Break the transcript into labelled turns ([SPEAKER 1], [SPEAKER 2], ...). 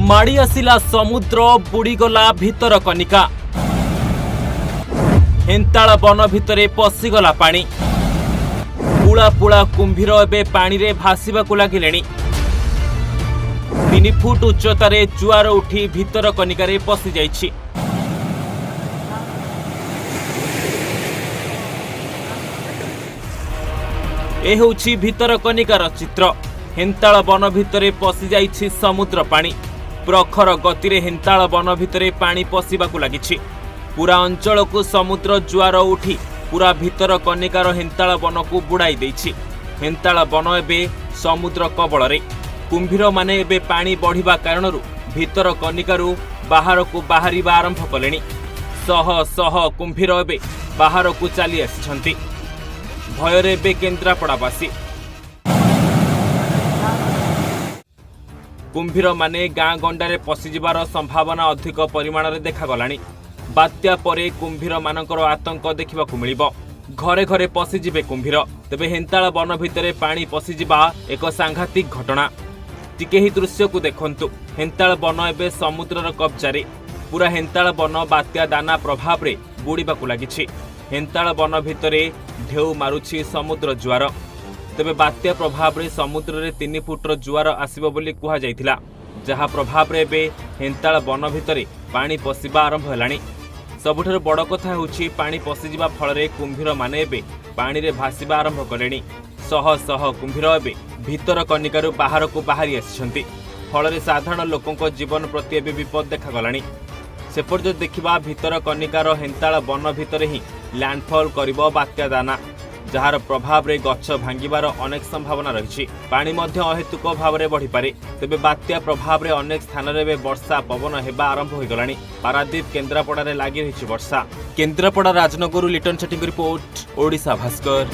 [SPEAKER 1] ମାଡ଼ି ଆସିଲା ସମୁଦ୍ର, ବୁଡ଼ିଗଲା ଭିତରକନିକା। ହେନ୍ତାଳ ବନ ଭିତରେ ପଶିଗଲା ପାଣି। ପୁଳା ପୁଳା କୁମ୍ଭୀର ଏବେ ପାଣିରେ ଭାସିବାକୁ ଲାଗିଲେଣି। 3 ଫୁଟ ଉଚ୍ଚତାରେ ଜୁଆର ଉଠି ଭିତରକନିକାରେ ପଶିଯାଇଛି। ଏ ହେଉଛି ଭିତରକନିକାର ଚିତ୍ର। ହେନ୍ତାଳ ବନ ଭିତରେ ପଶିଯାଇଛି ସମୁଦ୍ର ପାଣି। ପ୍ରଖର ଗତିରେ ହେନ୍ତାଳ ବନ ଭିତରେ ପାଣି ପଶିବାକୁ ଲାଗିଛି। ପୁରା ଅଞ୍ଚଳକୁ ସମୁଦ୍ର ଜୁଆର ଉଠି ପୁରା ଭିତରକନିକାର ହେନ୍ତାଳ ବନକୁ ବୁଡ଼ାଇ ଦେଇଛି। ହେନ୍ତାଳ ବନ ଏବେ ସମୁଦ୍ର କବଳରେ। କୁମ୍ଭୀରମାନେ ଏବେ ପାଣି ବଢ଼ିବା କାରଣରୁ ଭିତରକନିକାରୁ ବାହାରକୁ ବାହାରିବା ଆରମ୍ଭ କଲେଣି। ଶହ ଶହ କୁମ୍ଭୀର ଏବେ ବାହାରକୁ ଚାଲି ଆସିଛନ୍ତି। ଭୟରେ ଏବେ କେନ୍ଦ୍ରାପଡ଼ାବାସୀ। କୁମ୍ଭୀରମାନେ ଗାଁ ଗଣ୍ଡାରେ ପଶିଯିବାର ସମ୍ଭାବନା ଅଧିକ ପରିମାଣରେ ଦେଖାଗଲାଣି। ବାତ୍ୟା ପରେ କୁମ୍ଭୀରମାନଙ୍କର ଆତଙ୍କ ଦେଖିବାକୁ ମିଳିବ। ଘରେ ଘରେ ପଶିଯିବେ କୁମ୍ଭୀର। ତେବେ ହେନ୍ତାଳ ବନ ଭିତରେ ପାଣି ପଶିଯିବା ଏକ ସାଂଘାତିକ ଘଟଣା। ଟିକେ ଏହି ଦୃଶ୍ୟକୁ ଦେଖନ୍ତୁ। ହେନ୍ତାଳ ବନ ଏବେ ସମୁଦ୍ରର କବ୍ଜାରେ। ପୁରା ହେନ୍ତାଳ ବନ ବାତ୍ୟା ଦାନା ପ୍ରଭାବରେ ବୁଡ଼ିବାକୁ ଲାଗିଛି। ହେନ୍ତାଳ ବନ ଭିତରେ ଢେଉ ମାରୁଛି ସମୁଦ୍ର ଜୁଆର। ତେବେ ବାତ୍ୟା ପ୍ରଭାବରେ ସମୁଦ୍ରରେ 3 ଫୁଟର ଜୁଆର ଆସିବ ବୋଲି କୁହାଯାଇଥିଲା, ଯାହା ପ୍ରଭାବରେ ଏବେ ହେନ୍ତାଳ ବନ ଭିତରେ ପାଣି ପଶିବା ଆରମ୍ଭ ହେଲାଣି। ସବୁଠାରୁ ବଡ଼ କଥା ହେଉଛି, ପାଣି ପଶିଯିବା ଫଳରେ କୁମ୍ଭୀରମାନେ ଏବେ ପାଣିରେ ଭାସିବା ଆରମ୍ଭ କଲେଣି। ଶହ ଶହ କୁମ୍ଭୀର ଏବେ ଭିତରକନିକାରୁ ବାହାରକୁ ବାହାରି ଆସିଛନ୍ତି। ଫଳରେ ସାଧାରଣ ଲୋକଙ୍କ ଜୀବନ ପ୍ରତି ଏବେ ବିପଦ ଦେଖାଗଲାଣି। ସେପଟେ ଯଦି ଦେଖିବା, ଭିତରକନିକାର ହେନ୍ତାଳ ବନ ଭିତରେ ହିଁ ଲ୍ୟାଣ୍ଡଫଲ୍ କରିବ ବାତ୍ୟା ଦାନା, ଯାହାର ପ୍ରଭାବରେ ଗଛ ଭାଙ୍ଗିବାର ଅନେକ ସମ୍ଭାବନା ରହିଛି। ପାଣି ମଧ୍ୟ ଅହେତୁକ ଭାବରେ ବଢ଼ିପାରେ। ତେବେ ବାତ୍ୟା ପ୍ରଭାବରେ ଅନେକ ସ୍ଥାନରେ ଏବେ ବର୍ଷା ପବନ ହେବା ଆରମ୍ଭ ହୋଇଗଲାଣି। ପାରାଦୀପ, କେନ୍ଦ୍ରାପଡ଼ାରେ ଲାଗି ରହିଛି ବର୍ଷା। କେନ୍ଦ୍ରାପଡ଼ା ରାଜନଗରରୁ ଲିଟନ ସେଠୀଙ୍କ ରିପୋର୍ଟ, ଓଡ଼ିଶା ଭାସ୍କର।